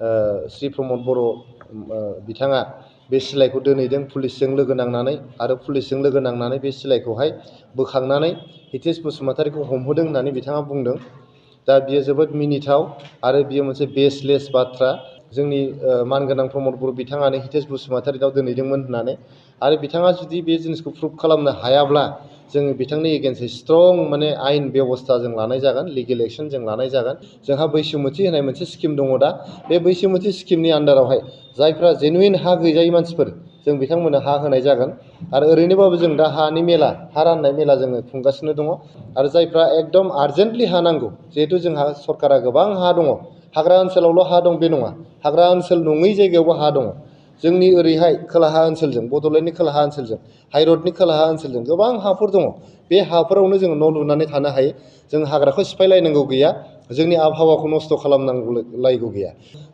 श्री प्रमद बर' बिथाङा बे सिलाइखौ दोनहैदों पुलिसजों लोगो नांनानै आरो पुलिसजों लोगो नांनानै बे सिलाइखौहाय बोखांनानै हितेश बसुमतारीखौ हमहोदों होननानै बिथाङा बुंदों। दा बियो जोबोद मिनिथाव आरो बियो मोनसे बेसलेस बाथ्रा। जोंनि मानगोनां प्रमद बर' बिथाङानो हितेश बसुमतारीनाव दोनहैदोंमोन होननानै आरो बिथाङा जुदि बे जिनिसखौ प्रुभ खालामनो हायाब्ला जोङो बिथांनि एगेन्स्टै स्ट्रं माने आयेन बेबस्था जों लानाय जागोन, लिगेल एक्सन जों लानाय जागोन। जोंहा बैसोमुथि होनाय मोनसे स्किम दङ दा, बे बैसोमुथि स्किमनि आन्दारावहाय जायफ्रा जेनुइन हा गैजायै मानसिफोर जों बिथांमोननो हा होनाय जागोन। आरो ओरैनोबाबो जों दा हानि मेला, हा राननाय मेला जोङो खुंगासिनो दङ। आरो जायफ्रा एकदम आर्जेन्टलि हा नांगौ, जिहेथु जोंहा सरकारा गोबां हा दङ, हाग्रा ओनसोलावल' हा दं बे नङा, हाग्रा ओनसोल नङै जायगायावबो हा दङ। जोंनि ओरैहाय खोलाहा ओनसोलजों, बड'लेण्डनि खोलाहा ओनसोलजों, हाइरडनि खोलाहा ओनसोलजों गोबां हाफोर दङ। बे हाफोरावनो जोङो न' लुनानै थानो हायो। जों हाग्राखौ सिफायलायनांगौ गैया, जोंनि आबहावाखौ नस्थ' खालामनांलायगौ गैया।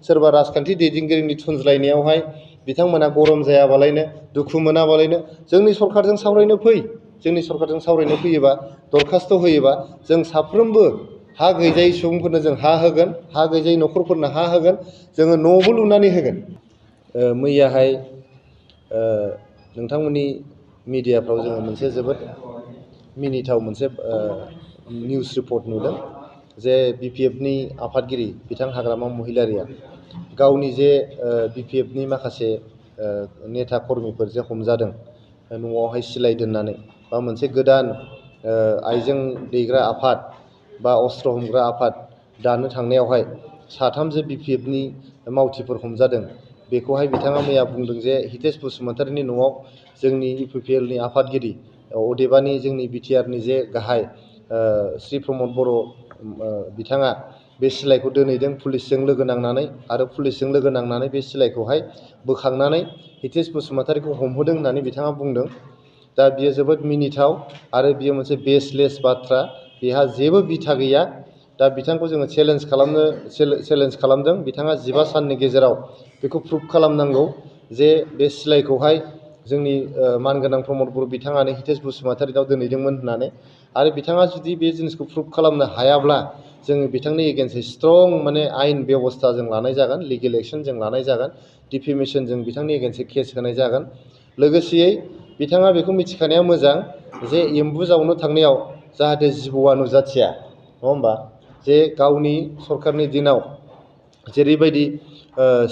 सोरबा राजखान्थि दैदेनगिरिनि थुनज्लायनायावहाय बिथांमोना गरम जायाबालायनो, दुखु मोनाबालायनो जोंनि सरकारजों सावरायनो फै। जोंनि सरकारजों सावरायनो फैयोबा, दरखास्थ' होयोबा जों साफ्रोमबो हा गैजायै सुबुंफोरनो जों हा होगोन, हा गैजायै न'खरफोरनो हा होगोन, जोङो न'बो लुनानै होगोन। मैयाहाय नोंथांमोननि मिडियाफ्राव जोङो मोनसे जोबोद मिनिथाव मोनसे निउस रिपर्ट नुदों जे BPFनि आफादगिरि बिथां हाग्रामा महिलारिया गावनि जे BPFनि माखासे नेता कर्मिफोर जे हमजादों न'आवहाय सिलाइ दोननानै बा मोनसे गोदान आइजें दैग्रा आफाद बा अस्त्र हमग्रा आफाद दानो थांनायावहाय साथामजो BPFनि मावथिफोर हमजादों। बेखौहाय बिथाङा मैया बुंदों जे हितेश बसुमतारीनि न'आव जोंनि UPPLनि आफादगिरि, अदेबानि जोंनि BTRनि जे गाहाय श्री प्रमद बर' बिथाङा बे सिलाइखौ दोनहैदों पुलिसजों लोगो नांनानै आरो पुलिसजों लोगो नांनानै बे सिलाइखौहाय बोखांनानै हितेश बसुमतारीखौ हमहोदों होननानै बिथाङा बुंदों। दा बियो जोबोद मिनिथाव आरो बियो मोनसे बेसलेस बाथ्रा, बेहा जेबो बिथा गैया। दा बिथांखौ जोङो चेलेन्ज खालामदों। बिथाङा 15 साननि गेजेराव बेखौ प्रुभ खालामनांगौ जे बे सिलाइखौहाय जोंनि मानगोनां प्रमद बर' बिथाङानो हितेश बसुमतारीनाव दोनहैदोंमोन होननानै। आरो बिथाङा जुदि बे जिनिसखौ प्रुभ खालामनो हायाब्ला जोङो बिथांनि एगेन्स्टै स्ट्रं माने आयेन बेबस्था जों लानाय जागोन, लिगेल एक्सन जों लानाय जागोन, डिफेमेसन जों बिथांनि एगेन्स्टै केस होनाय जागोन। लोगोसेयै बिथाङा बेखौ मिथिखानाया मोजां जे एम्बु जावनो थांनायाव जाहाथे जिबौआ नुजाथिया, नङा होमबा? जे गावनि सरकारनि दिनाव जेरैबायदि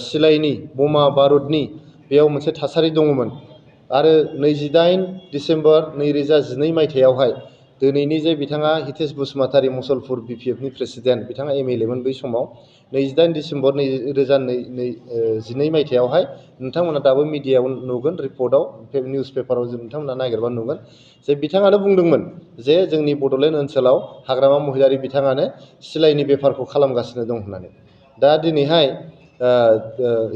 सिलाइनि बमा बारुदनि बेयाव मोनसे थासारि दङमोन आरो 28 डिसेम्बर 2012 मायथाइयावहाय दिनैनि जे बिथाङा हितेश बसुमतारी मुसलपुर BPFनि प्रेसिडेन्ट, बिथाङा MLA मोन बै समाव 28 डिसेम्बर 2012 मायथाइयावहाय नोंथांमोना दाबो मिडियायाव नुगोन, रिपर्टआव, निउस पेपाराव नोंथांमोना नागिरबा नुगोन जे बिथाङानो बुंदोंमोन जे जोंनि बड'लेण्ड ओनसोलाव हाग्रामा महिलारि बिथाङानो सिलाइनि बेफारखौ खालामगासिनो दं होननानै। दा दिनैहाय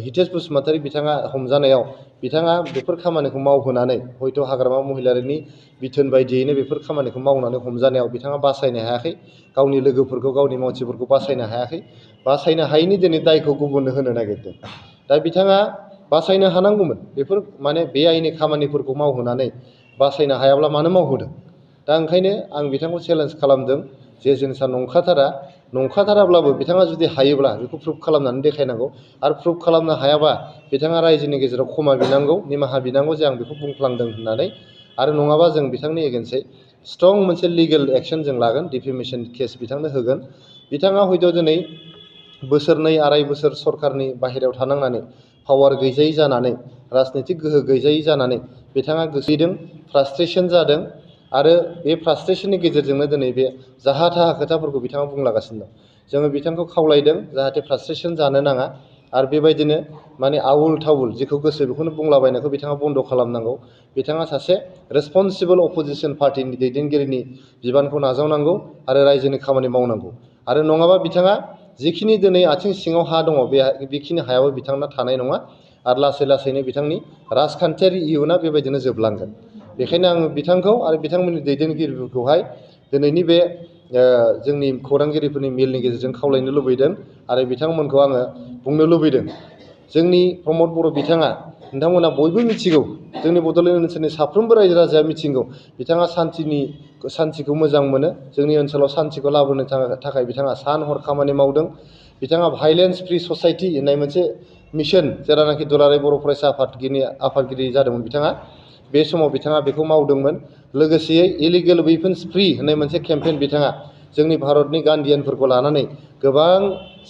हितेश बसुमतारी बिथाङा हमजानायाव बिथाङा बेफोर खामानिखौ मावहोनानै हयथ' हाग्रामा महिलारिनि बिथोन बायदियैनो बेफोर खामानिखौ मावनानै हमजानायाव बिथाङा बासायनो हायाखै, गावनि लोगोफोरखौ, गावनि मावथिफोरखौ बासायनो हायाखै। बासायनो हायैनि दिनै दायखौ गुबुननो होनो नागिरदों। दा बिथाङा बासायनो हानांगौमोन, बेफोर माने बे आयेननि खामानिफोरखौ मावहोनानै बासायनो हायाब्ला मानो मावहोदों? दा ओंखायनो आं बिथांखौ चेलेन्ज खालामदों जे जिनिसा नंखाथाराब्लाबो बिथाङा जुदि हायोब्ला बेखौ प्रुभ खालामनानै देखायनांगौ। आरो प्रुभ खालामनो हायाबा बिथाङा रायजोनि गेजेराव क्षमा बिनांगौ, निमाहा बिनांगौ जे आं बेखौ बुंफ्लांदों होननानै। आरो नङाबा जों बिथांनि एगेन्स्टै स्ट्रं मोनसे लिगेल एक्सन जों लागोन, डिफेमेसन केस बिथांनो होगोन। बिथाङा हयथ' दिनै बोसोरनै आराय बोसोर सरकारनि बाहेरायाव थानांनानै पावार गैजायै जानानै, राजनितिक गोहो गैजायै जानानै बिथाङा गोसोदों, फ्रास्ट्रेसन जादों आरो बे फ्रास्ट्रेसननि गेजेरजोंनो दिनै बे जाहा थाहा खोथाफोरखौ बिथाङा बुंलागासिनो दं। जोङो बिथांखौ खावलायदों जाहाथे फ्रास्ट्रेसन जानो नाङा आरो बेबायदिनो माने आउल थाउल जेखौ गोसो बेखौनो बुंलाबायनायखौ बिथाङा बन्द' खालामनांगौ। बिथाङा सासे रेसपन्सिबल अपोजिसन पार्टिनि दैदेनगिरिनि बिबानखौ नाजावनांगौ आरो रायजोनि खामानि मावनांगौ। आरो नङाबा बिथाङा जिखिनि दिनै आथिं सिङाव हा दङ बेखिनि हायाबो बिथांना थानाय नङा आरो लासै लासैनो बिथांनि राजखान्थियारि इयुना बेबायदिनो जोबलांगोन। बेखायनो आङो बिथांखौ आरो बिथांमोननि दैदेनगिरिफोरखौहाय दिनैनि बे जोंनि खौरांगिरिफोरनि मेलनि गेजेरजों खावलायनो लुबैदों आरो बिथांमोनखौ आङो बुंनो लुबैदों। जोंनि प्रमद बर' बिथाङा, नोंथांमोना बयबो मिथिगौ, जोंनि बड'लेण्ड ओनसोलनि साफ्रोमबो रायजो राजाया मिथिगौ, बिथाङा सान्थिखौ मोजां मोनो। जोंनि ओनसोलाव सान्थिखौ लाबोनो थाखाय बिथाङा सान हर खामानि मावदों। बिथाङा भाइलेन्स फ्रि ससाइटि होननाय मोनसे मिशन जेरावनाखि दुलाराय बर' फरायसा आफादगिरि जादोंमोन बिथाङा बे समाव बिथाङा बेखौ मावदोंमोन लोगोसेयै इलिगेल वेपन्स फ्रि होननाय मोनसे केम्पेइन बिथाङा जोंनि भारतनि गान्धियानफोरखौ लानानै गोबां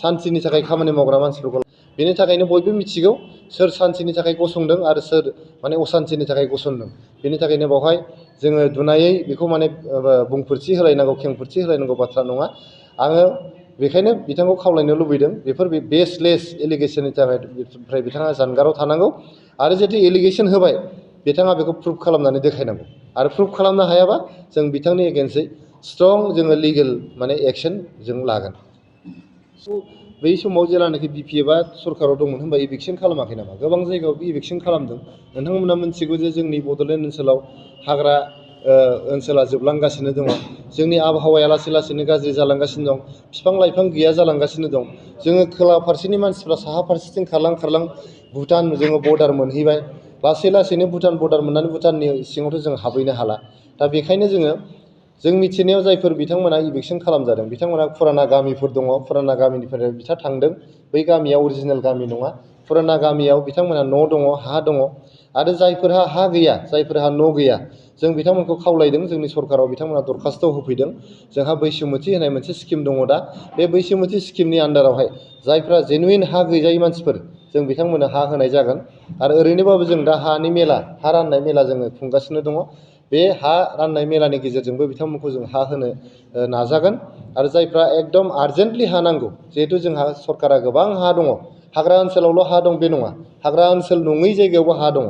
सान्तिनि थाखाय खामानि मावग्रा मानसिफोरखौ बेनि थाखायनो बयबो मिथिगौ सोर सान्तिनि थाखाय गसंदों आरो सोर माने असान्तिनि थाखाय गसंदों बेनि थाखायनो बावहाय जोङो दुनायै बेखौ माने बुंफोरथि होलायनांगौ खेंफोरथि होलायनांगौ बाथ्रा नङा आङो बेखायनो बिथांखौ खावलायनो लुबैदों बेफोर बेसलेस एलिगेसननि थाखाय बिथाङा जानगाराव थानांगौ आरो जुदि एलिगेसन होबाय बिथाङा बेखौ प्रुभ खालामनानै देखायनांगौ आरो प्रुभ खालामनो हायाबा जों बिथांनि एगेन्स्टै स्ट्रं जोङो लिगेल माने एक्सन जों लागोन बै समाव जेलानाखि बिपिएफआ सरकाराव दंमोन होनबा इभिकसन खालामाखै नामा गोबां जायगायाव इभिकसन खालामदों नोंथांमोना मिथिगौ जे जोंनि बड'लेण्ड ओनसोलाव हाग्रा ओनसोला जोबलांगासिनो दङ जोंनि आबहावाया लासै लासैनो गाज्रि जालांगासिनो दं बिफां लाइफां गैया जालांगासिनो दं जोङो खोला फारसेनि मानसिफ्रा साहा फारसेथिं खारलां भुटान जोङो बर्डार मोनहैबाय लासै लासैनो भुटान बर्डार मोननानै भुटाननि सिङावथ' जों हाबहैनो हाला दा बेखायनो जों मिथिनायाव जायफोर बिथांमोना इभिकसन खालामजादों बिथांमोना फुराना गामिफोर दङ फुराना गामिनिफ्राय बिथा थांदों बै गामिया अरिजिनेल गामि नङा फुराना गामियाव बिथांमोना न' दङ हा दङ आरो जायफोरहा हा गैया जायफोरहा न' गैया जों बिथांमोनखौ खावलायदों जोंनि सरकाराव बिथांमोना दरखास्त' होफैदों जोंहा बैसोमुथि होनाय मोनसे स्किम दङ दा बे बैसोमुथि स्किमनि आन्दारावहाय जायफ्रा जेनुइन हा गैजायै मानसिफोर जों बिथांमोननो हा होनाय जागोन आरो ओरैनोबाबो जों दा हानि मेला हा राननाय मेला जोङो खुंगासिनो दङ बे हा राननाय मेलानि गेजेरजोंबो बिथांमोनखौ जों हा होनो नाजागोन आरो जायफ्रा एकदम आर्जेन्टलि हा नांगौ जिहेथु जोंहा सरकारा गोबां हा दङ हाग्रा ओनसोलावल' हा दं बे नङा हाग्रा ओनसोल नङै जायगायावबो हा दङ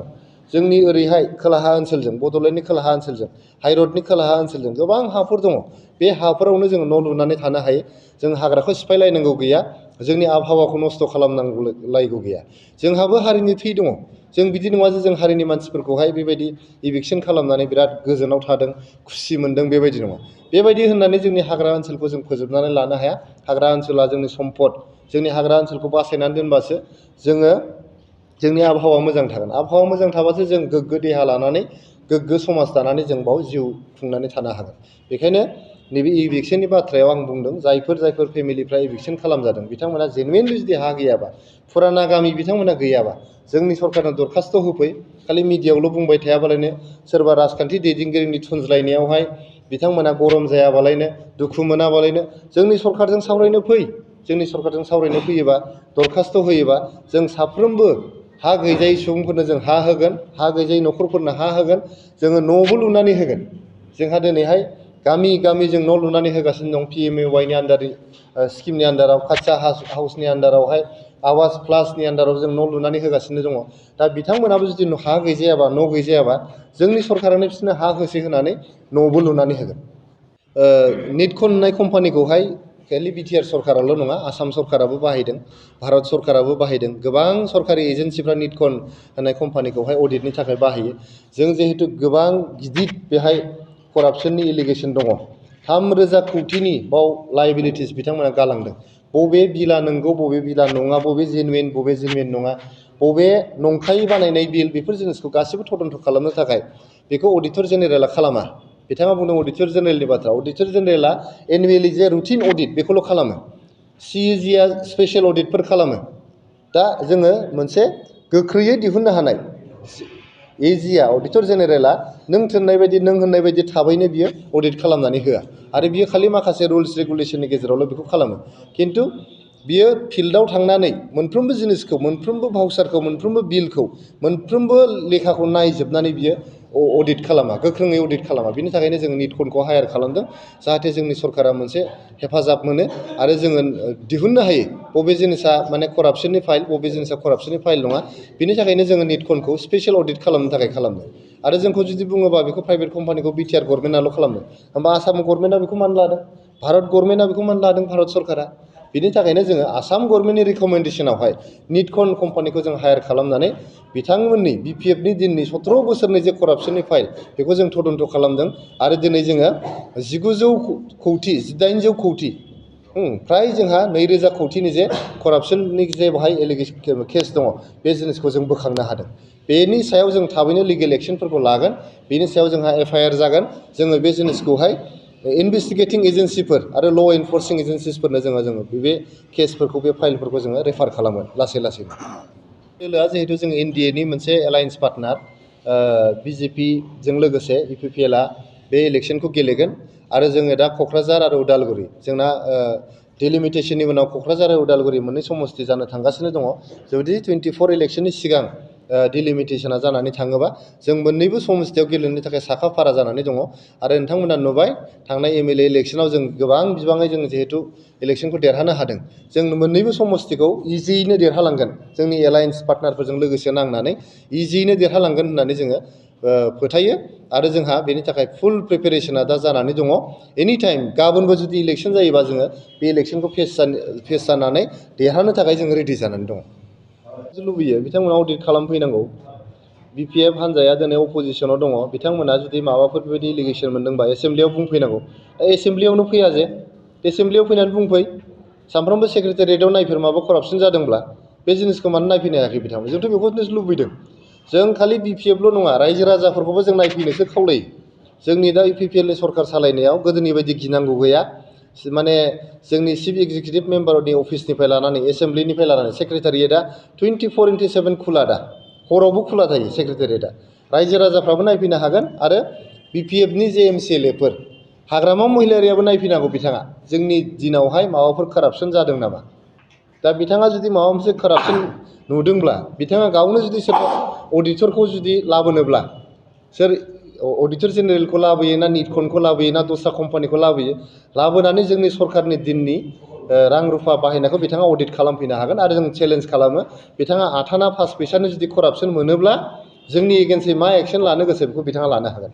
जोंनि ओरैहाय खोलाहा ओनसोलजों बड'लेण्डनि खोलाहा ओनसोलजों हाइरडनि खोलाहा ओनसोलजों गोबां हाफोर दङ बे हाफोरावनो जोङो न' लुनानै थानो हायो जों हाग्राखौ सिफायलायनांगौ गैया जोंनि आबहावाखौ नस्थ' खालामनांलायगौ गैया जोंहाबो हारिनि थै दङ जों बिदि नङा जे जों हारिनि मानसिफोरखौहाय बेबायदि इभिकसन खालामनानै बिराद गोजोनाव थादों खुसि मोनदों बेबायदि नङा बेबायदि होननानै जोंनि हाग्रा ओनसोलखौ जों फोजोबनानै लानो हाया हाग्रा ओनसोला जोंनि सम्पद जोंनि हाग्रा ओनसोलखौ बासायनानै दोनबासो जोङो जोंनि आबहावा मोजां थागोन आबहावा मोजां थाबासो जों गोग्गो देहा लानानै गोग्गो समाज दानानै जों बाव जिउ खुंनानै थानो हागोन बेखायनो नैबे इभिकसननि बाथ्रायाव आं बुंदों जायफोर फेमिलिफ्रा इभिकसन खालामजादों बिथांमोना जेनुइनलि जुदि हा गैयाबा फुराना गामि बिथांमोना गैयाबा जोंनि सरकारनो दरखास्त' होफै खालि मिडियायावल' बुंबाय थायाबालायनो सोरबा राजखान्थि दैदेनगिरिनि थुनज्लायनायावहाय बिथांमोना गरम जायाबालायनो दुखु मोनाबालायनो जोंनि सरकारजों सावरायनो फै जोंनि सरकारजों सावरायनो फैयोबा दरखास्त' होयोबा जों साफ्रोमबो हा गैजायै सुबुंफोरनो जों हा होगोन हा गैजायै न'खरफोरनो हा होगोन जोङो न'बो लुनानै होगोन जोंहा दिनैहाय गामि गामि जों न' लुनानै होगासिनो दं PMAYनि आन्दारनि स्किमनि आन्दाराव काच्चा हाउसनि आन्दारावहाय आवास प्लासनि आन्दाराव जों न' लुनानै होगासिनो दङ दा बिथांमोनाबो जुदि हा गैजायाबा न' गैजायाबा जोंनि सरकारानो बिसोरनो हा होसे होनानै न'बो लुनानै होगोन निटकन होननाय कम्पानिखौहाय खालि बिटिआर सरकाराल' नङा आसाम सरकाराबो बाहायदों भारत सरकाराबो बाहायदों गोबां सरकारि एजेन्सिफ्रा निटकन होननाय कम्पानिखौहाय अडिटनि थाखाय बाहायो जों जिहेतु गोबां गिदिर बेहाय करापसननि एलिगेसन दङ 3,000 कौटिनि बाव लायबिलिटिस बिथांमोना गालांदों बबे बिला नंगौ बबे बिला नङा बबे जेनुइन नङा बबे नंखायै बानायनाय बिल बेफोर जिनिसखौ गासिबो तदन्त खालामनो थाखाय बेखौ अडिटर जेनेरेला खालामा बिथाङा बुंदों अडिटर जेनेरेलनि बाथ्रा अडिटर जेनेरेला एनुवेलि जे रुटिन अडिट बेखौल' खालामो CAGआ स्पेसियेल अडिटफोर खालामो दा जोङो मोनसे गोख्रैयै दिहुननो हानाय AGआ अडिटर जेनेरेला नों होननाय बायदि थाबैनो बियो अडिट खालामनानै होआ आरो बियो खालि माखासे रुल्स रेगुलेसननि गेजेरावल' बेखौ खालामो खिन्थु बियो फिल्डआव थांनानै मोनफ्रोमबो जिनिसखौ मोनफ्रोमबो भाउचारखौ मोनफ्रोमबो बिलखौ मोनफ्रोमबो लेखाखौ नायजोबनानै बियो अडिट खालामा गोख्रोङै अडिट खालामा बिनि थाखायनो जों निटकनखौ हायार खालामदों जाहाथे जोंनि सरकारा मोनसे हेफाजाब मोनो आरो जोङो दिहुननो हायो बबे जिनिसा माने करापसननि फाइल बबे जिनिसा करापसननि फाइल नङा बिनि थाखायनो जोङो निटकनखौ स्पेसियेल अडिट खालामनो थाखाय खालामदों आरो जोंखौ जुदि बुङोबा बेखौ प्राइभेट कम्पानिखौ बिटिआर गभर्नमेन्टआल' खालामदों होमबा आसाम गभर्नमेन्टआ बेखौ मानो लादों भारत गभर्नमेन्टआ बेखौ मानो लादों भारत सरकारा बिनि थाखायनो जोङो आसाम गभर्नमेन्टनि रिकमेन्डेसनावहाय निटकन कम्पानिखौ जों हायार खालामनानै बिथांमोननि BPFनि दिननि 17 बोसोरनि जे करापसननि फाइल बेखौ जों तदन्त खालामदों आरो दिनै जोङो 1800 कौटि फ्राय जोंहा 2,000 कौटिनि जे करापसननि जे बेहाय केस दङ बे जिनिसखौ जों बोखांनो हादों बेनि सायाव जों थाबैनो लिगेल एक्सनफोरखौ लागोन बेनि सायाव जोंहा FIR जागोन जोङो बे जिनिसखौहाय इनभेस्टिगेटिं एजेन्सिफोर आरो ल' एनफर्सिं एजेन्सिसफोरनो जोङो बे केसफोरखौ बे फाइलफोरखौ जोङो रेफार खालामो लासै लासैनो। UPPLआ जिहेतु जों एनडिएनि मोनसे एलायन्स पार्टनार बिजेपिजों लोगोसे UPPLआ बे इलेक्सनखौ गेलेगोन आरो जोङो दा क'क्राझार आरो उदालगुरि जोंना डिलिमिटेसननि उनाव क'क्राझार आरो उदालगुरि मोननै समस्ति जानो थांगासिनो दङ। जुदि 24 इलेक्सननि सिगां डिलिमिटेसना जानानै थाङोबा जों मोननैबो समस्तियाव गेलेनो थाखाय साखाफारा जानानै दङ आरो नोंथांमोना नुबाय थांनाय एमएलए इलेक्सनाव जों गोबां बिबाङै जों जिहेतु इलेक्सनखौ देरहानो हादों। जों मोननैबो समस्तिखौ इजियैनो देरहालांगोन जोंनि एलायन्स पार्टनारफोरजों लोगोसे नांनानै इजियैनो देरहालांगोन होननानै जोङो फोथायो आरो जोंहा बेनि थाखाय फुल प्रिपेरेसना दा जानानै दङ। एनि टाइम गाबोनबो जुदि इलेक्सन जायोबा जोङो बे इलेक्सनखौ फेस जानानै देरहानो थाखाय जों रेडि जानानै दङ। लुबैयो बिथांमोना अडिट खालामफैनांगौ। बिपिएफ हान्जाया दिनै अपजिसनाव दङ बिथांमोना जुदि माबाफोर बेबायदि एलिगेसन मोनदोंबा एसेम्ब्लियाव बुंफैनांगौ। दा एसेम्ब्लियावनो फैया जे एसेम्ब्लियाव फैनानै बुंफै सानफ्रोमबो सेक्रेटारियेटआव नायफेर माबा करापसन जादोंब्ला बे जिनिसखौ मानो नायफैनो हायाखै बिथांमोन। जोंथ' बेखौनो लुबैदों। जों खालि बिपिएफल' नङा रायजो राजाफोरखौबो जों नायफैनोसो खावलायो। जोंनि दा UPPLनि सरकार सालायनायाव गोदोनि बायदि गिनांगौ गैया। माने जोंनि चिफ एक्जिकिउटिभ मेम्बारनि अफिसनिफ्राय लानानै एसेम्ब्लिनिफ्राय लानानै सेक्रेटारियेटआ 24/7 खुला दा हरावबो खुला थायो सेक्रेटारियेटआ। रायजो राजाफ्राबो नायफैनो हागोन आरो बिपिएफनि जे MCLAफोर हाग्रामा महिलारियाबो नायफैनांगौ बिथाङा जोंनि दिनावहाय माबाफोर कारापसन जादों नामा। दा बिथाङा जुदि माबा मोनसे कारापसन नुदोंब्ला बिथाङा गावनो जुदि सोरबा अडिटरखौ जुदि लाबोनोब्ला सोर अडिटर जेनेरेलखौ लाबोयो ना निटखनखौ लाबोयो ना दस्रा कम्पानिखौ लाबोयो लाबोनानै जोंनि सरकारनि दिननि रां रुफा बाहायनायखौ बिथाङा अडिट खालामफैनो हागोन आरो जों चेलेन्ज खालामो बिथाङा आथाना 5 फैसानि जुदि करापसन मोनोब्ला जोंनि एगेन्स्टै मा एक्सन लानो गोसो बेखौ बिथाङा लानो हागोन।